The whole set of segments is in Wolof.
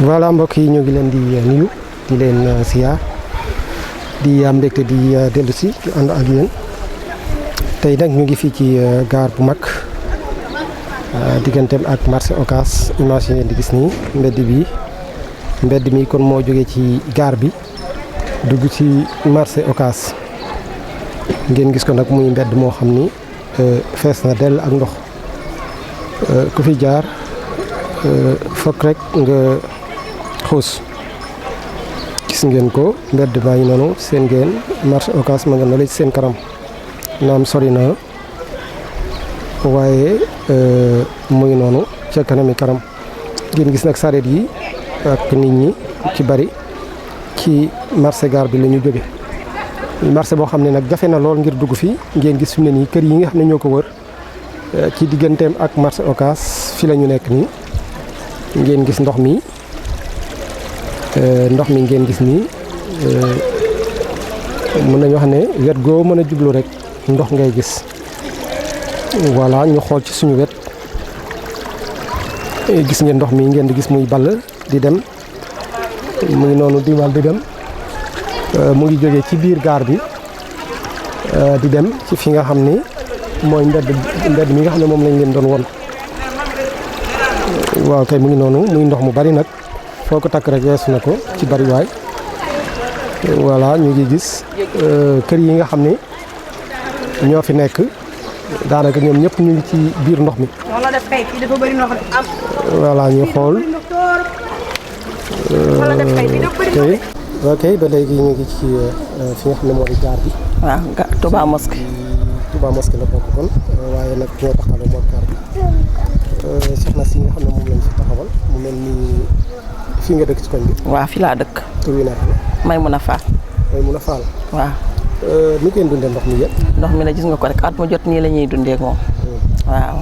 voilà mbokk yi ñu ngi leen di nuyu di leen siyaar di am mbégte di dellu si ànd ak yéen tey nag ñu ngi fii ci gaar bu mag digganteem ak marché Ocass image yi ngeen di gis nii mbedd mi kon moo jógee ci gaar bi dugg ci marché Ocass ngeen gis ko nag muy mbedd moo xam ni fees na dell ak ndox ku fi jaar fokk rek nga xuus gis ngeen ko mbedd baa ngi noonu seen ngeen marché Ocass ma nga na la ci seen kanam naam sori na waaye mu ngi noonu ca kanami kanam ngeen gis nag sareet yi ak nit ñi ci bari ci marché gaar bi la ñu jóge marché boo xam ne nag jafe na lool ngir dugg fi ngeen gis fi mu ne nii kër yi nga xam ne ñoo ko wër ci digganteem ak marché Ocass fi la ñu nekk nii ngeen gis ndox mi ngeen gis nii mën nañu wax ne wet goo mën a jublu rek ndox ngay gis voilà ñu xool ci suñu wet gis ngeen ndox mi ngeen di gis muy ball di dem mu ngi noonu di wal di dem mu ngi jógee ci biir gaar bi di dem ci fi nga xam ni mooy mbedd mi nga xam ne moom lañ leen doon won waaw kay mu ngi noonu muy ndox mu bari nag foo ko takk rek weesu na ko ci bari waay voilà ñu ngi gis kër yi nga xam ne ñoo fi nekk daanaka ñoom ñëpp ñu ngi ci biir ndox mi voilà ñu xool ok ba léegi ñu ngi ci fi nga xam ne moo di gaar bi waaw Touba Mosquée la bokk kon waaye nag ñoo taxawal moo gaar bi soxna si nga xam ne moom lañ fi taxawal mu mel ni fii nga dëkk ci koñ bi waaw fi laa dëkk tur wi naka la Maymuna Fall waaw ni ngeen dundee ndox mi yëpp ndox mi ne gis nga ko rek at mu jot nii la ñuy dundee moom waaw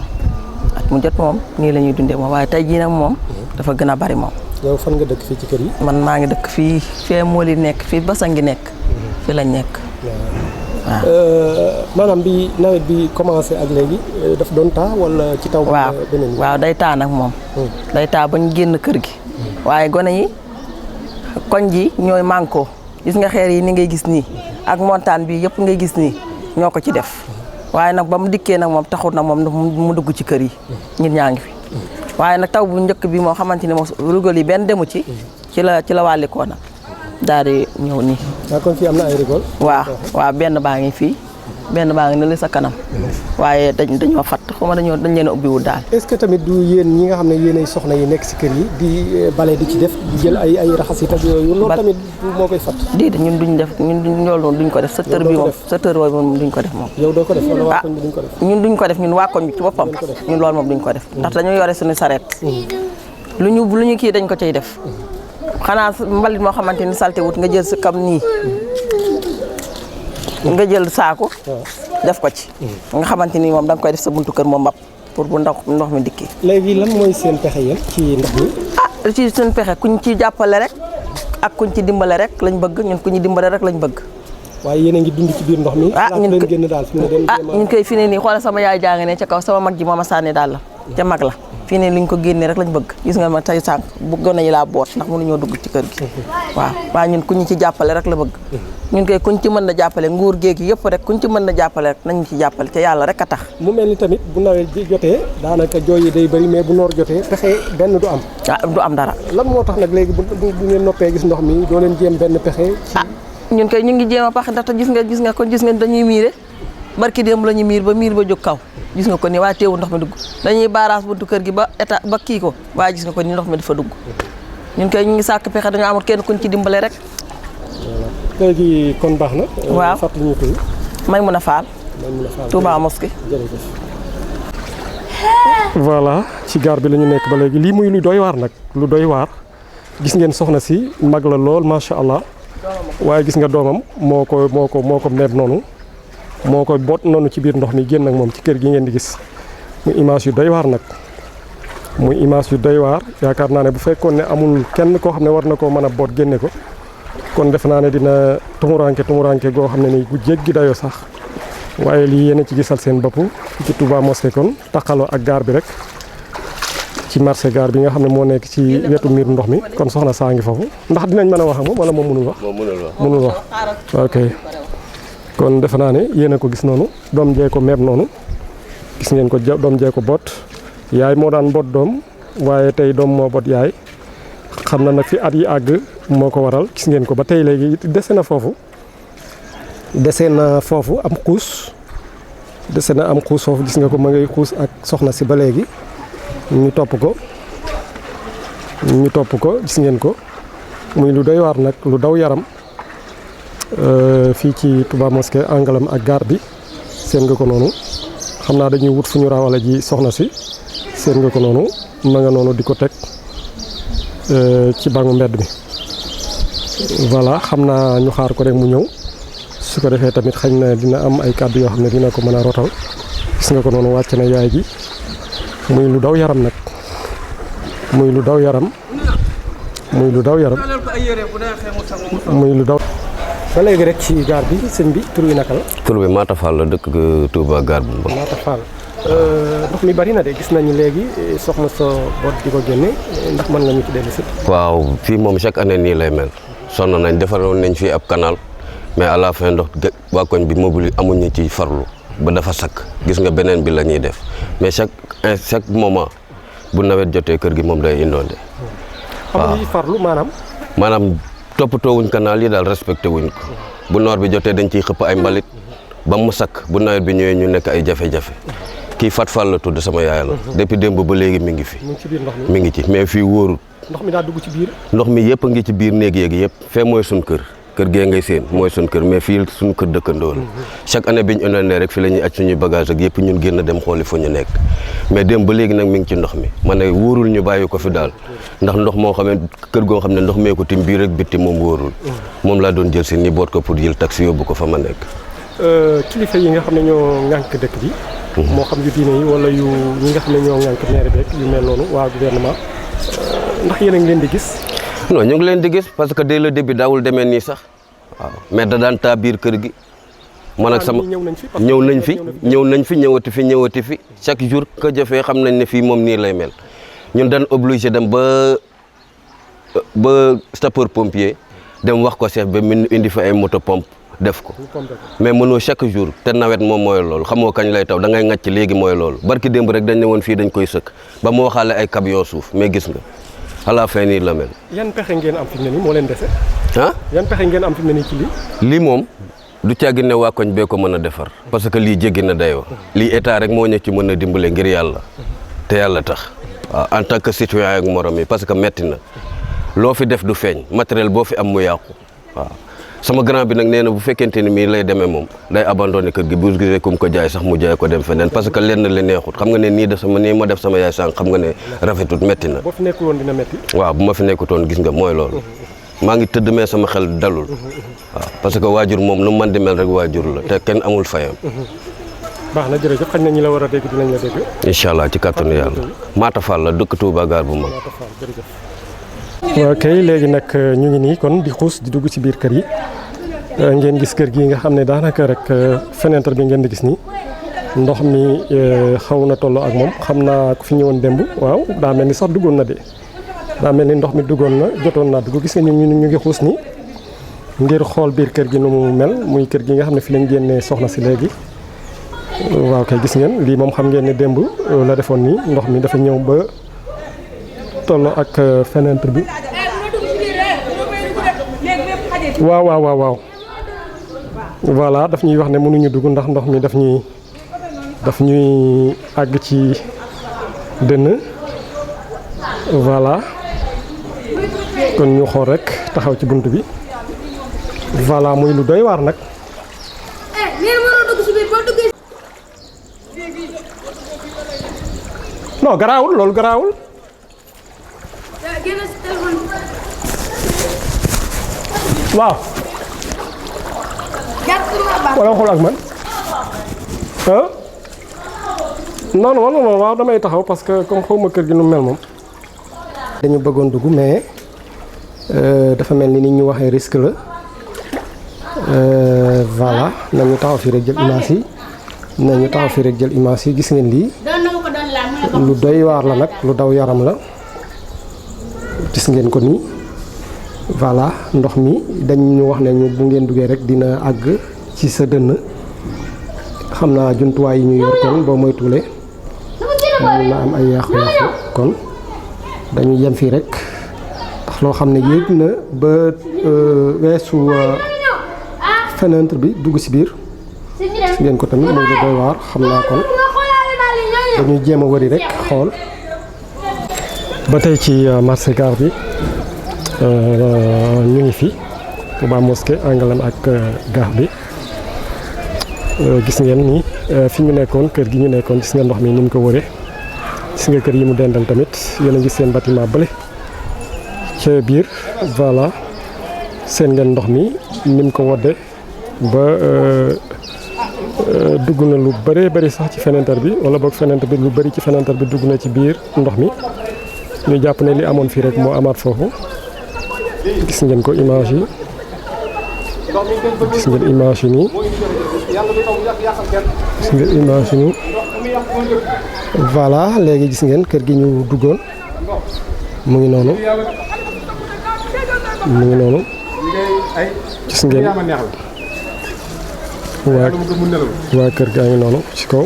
at mu jot moom nii la ñuy dundee moom waaye tey jii nag moom dafa gën a bari moom. yow fan nga dëkk fii ci kër yi man maa ngi dëkk fii fee mool yi nekk fii basa ngi nekk fi lañ nekk waaw maanaam bi nawet bi commencé ak léegi daf doon taa wala ci taw beneen waaw day taa nag moom day taa bañ génn kër gi waaye gone yi koñ ji ñooy mànkoo gis nga xeer yi ni ngay gis nii ak montagne bi yëpp ngay gis nii ñoo ko ci def waaye nag ba mu dikkee nag moom taxul na moom mu dugg ci kër yi nit ñaa ngi fi waaye nag taw bu njëkk bi moo xamante ni moom rugal yi benn demu ci la wàllikoo nag daal di ñëw nii. kon fii am na ay rigole. waaw benn baa ngi fii benn baa ngi ne li sa kanam waaye dañoo fatt xaw ma dañ leen a ubbiwul daal. est-ce que tamit du yéen ñi nga xam ne yéenay soxna yi nekk si kër yi di bale di ci def di jël ay raxas ak yooyu loolu tamit moo koy fatt. déedéet ñun duñ def ñun loolu duñ ko def secteur bi moom secteur boobu moom duñ ko def moom. yow doo ko def wala waa koñ bi duñ ko def. ñun duñ ko def ñun waa koñ bi ci boppam ñun loolu moom duñ ko def ndax dañoo yore suñu sareet lu ñu kii dañ ko cay def xanaa mbalit moo xamante ni salté wut nga jël si kam nii nga jël saako def ko ci nga xamante ni moom da nga koy def sa buntu kër moom mbapp pour bu ndox mi dikki. léegi lan mooy seen pexe yéen ci ndox mi ci seen pexe kuñ ci jàppale rek ak kuñ ci dimbale rek lañ bëgg ñun ku ñu dimbale rek lañ bëgg. waaye yéen a ngi dund ci biir ndox mi ñun koy fi ne nii xoolal sama yaay jaa ngi ne ca kaw sama mag ji mooma sànni daal la ca mag la fii ne liñ ko génnee rek lañ bëgg gis nga ma tey sànq bu gone yi laa boot ndax mënuñoo dugg ci kër gi waaw ñun ku ñu ci jàppale rek la bëgg ñun koy kuñ ci mën na jàppale nguur géegi yëpp rek kuñ ci mën na jàppale rek nañ ci jàppale te yàlla rek a tax. mu mel ni tamit bu nawet jotee daanaka jooy yi day bëri mais bu noor jotee pexe benn du am. du am dara. lan moo tax nag léegi bu ngeen noppee gis ndox mi doo leen jéem benn pexe. ñun koy ñu ngi jéem a pax ndaxte gis nga dañuy miire barki démb la ñu miir ba jóg kaw gis nga ko ni waaye teewul ndox mi dugg dañuy baaraas buntu kër gi ba état ba kii ko waaye gis nga ko ni ndox mi dafa dugg ñun koy ñu ngi sàkk pexe dañoo amul kenn kuñ ci dimbale rek. léegi kon baax na. waaw fàttali ñu ko. Maymuna Fall. Touba Mosquée. jërëjëf. voilà ci gaar bi la ñu nekk ba léegi lii muy lu doy waar nag lu doy waar gis ngeen soxna si mag la lool macha allah waaye gis nga doomam moo ko neeb noonu. moo koy boot noonu ci biir ndox mi génn ak moom ci kër gi ngeen di gis muy image yu doy waar nag muy image yu doy waar yaakaar naa ne bu fekkoon ne amul kenn koo xam ne war na koo mën a boot génne ko kon def naa ne dina tumuranke goo xam ne nii bu jéggi dayoo sax waaye lii yéen a ci gisal seen bopp ci Touba Mosquée kon taxaloo ak gaar bi rek ci marché gaar bi nga xam ne moo nekk ci wetu miir ndox mi kon soxna saa ngi foofu ndax dinañ mën a wax ak moom wala moom mënul wax. mënul wax ok kon defe naa ne yéen a ko gis noonu doom jee ko meeb noonu gis ngeen ko doom jee ko boot yaay moo daan boot doom waaye tey doom moo boot yaay xam na nag fi at yi àgg moo ko waral gis ngeen ko ba tey léegi dese na foofu am xuus dese na am xuus foofu gis nga ko ma ngay xuus ak soxna si ba léegi ñu topp ko gis ngeen ko muy lu doy waar nag lu daw yaram fii ci Touba Mosquée angalam ak gaar bi seen nga ko noonu xam naa dañuy wut fu ñu rawale ji soxna si seen nga ko noonu ma nga noonu di ko teg ci bangu mbedd mi voilà xam naa ñu xaar ko rek mu ñëw su ko defee tamit xañ na dina am ay kàddu yoo xam ne dina ko mën a rotal gis nga ko noonu wàcc na yaay ji muy lu daw yaram nag muy lu daw ba léegi rek ci gaar bi sëñ bi tur wi naka la. tur bi Maata Fall la dëkk Touba gaar bu Mbon. Maata Fall ndox mi bari na de gis nañu léegi soxna sa boot di ko génne ndax mën nga ñu ci dellu si. waaw fii moom chaque année nii lay mel sonn nañ defaroon nañ fii ab canal mais à la fin ndox waa koñ bi mobile amuñu ci farlu ba dafa sakk gis nga beneen bi la ñuy def mais chaque moment bu nawet jotee kër gi moom day inondé. waaw amuñu farlu maanaam toppatoo wuñ canal yi daal respecté wuñ ko bu noor bi jotee dañ ciy xëpp ay mbalit ba mu sakk bu nawet bi ñëwee ñu nekk ay jafe-jafe kii Fat Fall la tudd sama yaay la. depuis démb ba léegi mi ngi fi. mi ngi ci mais fii wóorul. ndox mi daa dugg ci biir. ndox mi yëpp a ngi ci biir néeg yeeg yëpp fee mooy suñ kër gee ngay seen mooy suñ kër mais fii suñ kër dëkkandoo la chaque année bi ñu inondé rek fi la ñuy aj suñuy bagage ak yëpp ñun génn dem xooli fu ñu nekk mais démb ba léegi nag mi ngi ci ndox mi ma ne wóorul ñu bàyyi ko fi daal ndax ndox moo xam ne kër goo xam ne ndox mee ko tim biir ak bitti moom wóorul moom laa doon jël si ni boot ko pour jël taxi yóbbu ko fa ma nekk. kilifa yi nga xam ne ñoo ŋànk dëkk bi. moo xam yu diine yi wala yu ñi nga xam ne ñoo ŋànk maire beeg yu mel noonu waa gouvernement ndax yéen a ngi leen di gis. non ñu ngi leen di gis parce que dès le début daawul demee nii sax waaw mais da daan taa biir kër gi. man ak sama ñëw nañ fi ñëwati fi chaque jour que jëfee xam nañ ne fii moom nii lay mel ñun daan obligé dem ba sapeur pompier dem wax ko chef ba mu indi fa ay moto pompe def ko mais mënoo chaque jour te nawet moom mooy loolu xamoo kañ lay taw da ngay ŋàcc léegi mooy loolu barki démb rek dañ ne woon fii dañ koy sëkk ba mu waxaale ay camion suuf mais gis nga à la fin nii la mel. yan pexe ngeen am fi mu ne nii moo leen dese. ah yan pexe ngeen am fi mu ne nii ci lii. lii moom du caagi ne waa koñ bee ko mën a defar parce que lii jéggi na dayoo lii état rek moo ñu ci mën a dimbale ngir yàlla te yàlla tax waaw en tant que citoyen ak morom yi parce que metti na loo fi def du feeñ matériel boo fi am mu yàqu waaw. sama grand bi nag nee na bu fekkente ni mii lay demee moom day abandonné kër gi bu gisee kum ko jaay sax mu jaay ko dem feneen parce que lenn li neexut xam nga ne nii ma def sama yaay sànq xam nga ne rafetut metti na. boo fi nekkul woon dina metti. waaw bu ma fi nekkutoon gis nga mooy loolu. maa ngi tëdd mais sama xel dalul. waaw parce que waajur moom nu man di mel rek waajur la te kenn amul fayam. baax na jërëjëf xañ na ñi la war a dégg dinañ la dégg. incha allah ci kàttanu yàlla Maata Fall la dëkk Touba gaar bu mag. waaw kay léegi nag ñu ngi nii kon di xuus di dugg ci biir kër yi ngeen gis kër gi nga xam ne daanaka rek fenêtre bi ngeen di gis nii ndox mi xaw na tolloo ak moom xam naa ku fi ñëwoon démb waaw daa mel ni sax duggoon na de daa mel ni ndox mi duggoon na jotoon naa dugg gis nga ñu ngi xuus nii ngir xool biir kër gi nu mu mel muy kër gi nga xam ne fi lañ génnee soxna si léegi waaw kay gis ngeen lii moom xam ngeen ne démb la defoon nii ndox mi dafa ñëw ba tolloo ak fenêtre bi waaw voilà daf ñuy wax ne mënuñu dugg ndax ndox mi daf ñuy àgg ci dënn voilà kon ñu xool rek taxaw ci bunt bi voilà muy lu doy waar nag non garaawul loolu garaawul waaw wala xool ak man ah non waaw damay taxaw parce que comme xawma kër gi nu mel moom. dañu bëggoon dugg mais dafa mel ni ni ñu waxee risque la voilà nañu taxaw fii rek jël image yi gis ngeen lii lu doy waar la nag lu daw yaram la gis ngeen ko nii voilà ndox mi dañ ñu wax ne ñu bu ngeen duggee rek dina àgg ci sa dënn xam naa jumtuwaay yi ñu yor kon boo moytuwulee mën na am ay yàqu-yàqu kon dañu yem fii rek ndax loo xam ne yéeg na ba weesu fenêtre bi dugg ci biir gis ngeen ko tamit muy lu doy waar xam naa kon dañuy jéem a wëri rek xool ba tey ci marché gare bi ñu ngi fi Touba Mosquée angalam ak gare bi gis ngeen ni fi ñu nekkoon kër gi ñu nekkoon gis nga ndox mi ni mu ko wëree gis nga kër yi mu dendal tamit yéen a ngi seen bâtiment bële ca biir voilà seen ngeen ndox mi ni mu ko wodde ba dugg na lu bëree bëri sax ci fenêtre bi wala boog fenêtre bi lu bëri ci fenêtre bi dugg na ci biir ndox mi ñu jàpp ne li amoon fii rek moo amaat foofu gis ngeen ko image yi gis ngeen image yi nii gis ngeen image yi nii voilà léegi gis ngeen kër gi ñu duggoon mu ngi noonu gis ngeen waa kër gaa ngi noonu ci kaw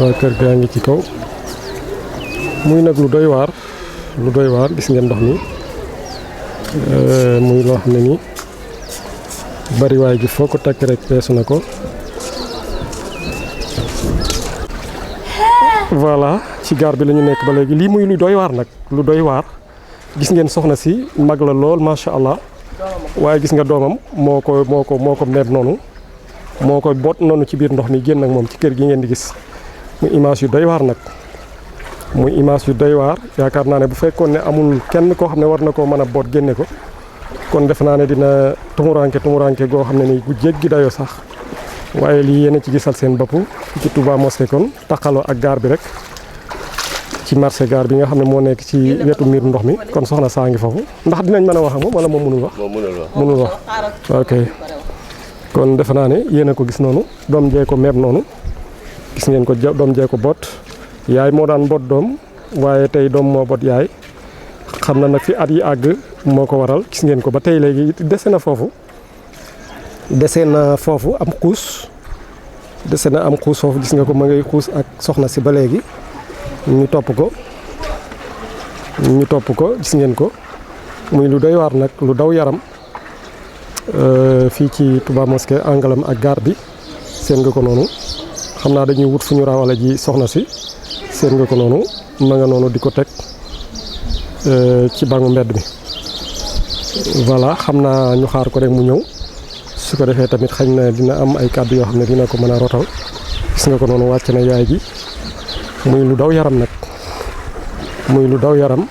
waa kër gaa ngi ci kaw muy nag lu doy waar gis ngeen ndox mi muy loo xam ne nii bariwaay gi foo ko takk rek weesu na ko voilà ci gaar bi la ñu nekk ba léegi lii muy lu doy waar nag lu doy waar gis ngeen soxna si mag la lool macha allah waaye gis nga doomam moo ko meeb noonu moo ko boot noonu ci biir ndox mi génn ak moom ci kër gi ngeen di gis muy image yu doy waar nag muy image yu doy waar yaakaar naa ne bu fekkoon ne amul kenn koo xam ne war na koo mën a boot génne ko kon def naa ne dina tumuranke goo xam ne nii gu jéggi dayoo sax waaye lii yéen a ci gisal seen bopp ci Touba Mosquée kon taqaloo ak gaar bi rek ci marché gaar bi nga xam ne moo nekk ci wetu miir ndox mi kon soxna saa ngi foofu ndax dinañ mën a wax ak moom wala moom mënul wax. mënul wax ok kon defe naa ne yéen a ko gis noonu doom jee ko meeb noonu gis ngeen ko doom jee ko boot yaay moo daan boot doom waaye tey doom moo boot yaay xam na nag fi at yi àgg moo ko waral gis ngeen ko ba tey léegi dese na foofu am xuus foofu gis nga ko ma ngay xuus ak soxna si ba léegi ñu topp ko gis ngeen ko muy lu doy waar nag lu daw yaram fii ci Touba Mosquée angalam ak gaar bi seen nga ko noonu xam naa dañuy wut fu ñu rawale ji soxna si seen nga ko noonu ma nga noonu di ko teg ci bangu mbedd mi voilà xam naa ñu xaar ko rek mu ñëw su ko defee tamit xañ na dina am ay kàddu yoo xam ne dina ko mën a rotal gis nga ko noonu wàcc na yaay ji muy lu daw yaram nag muy lu daw yaram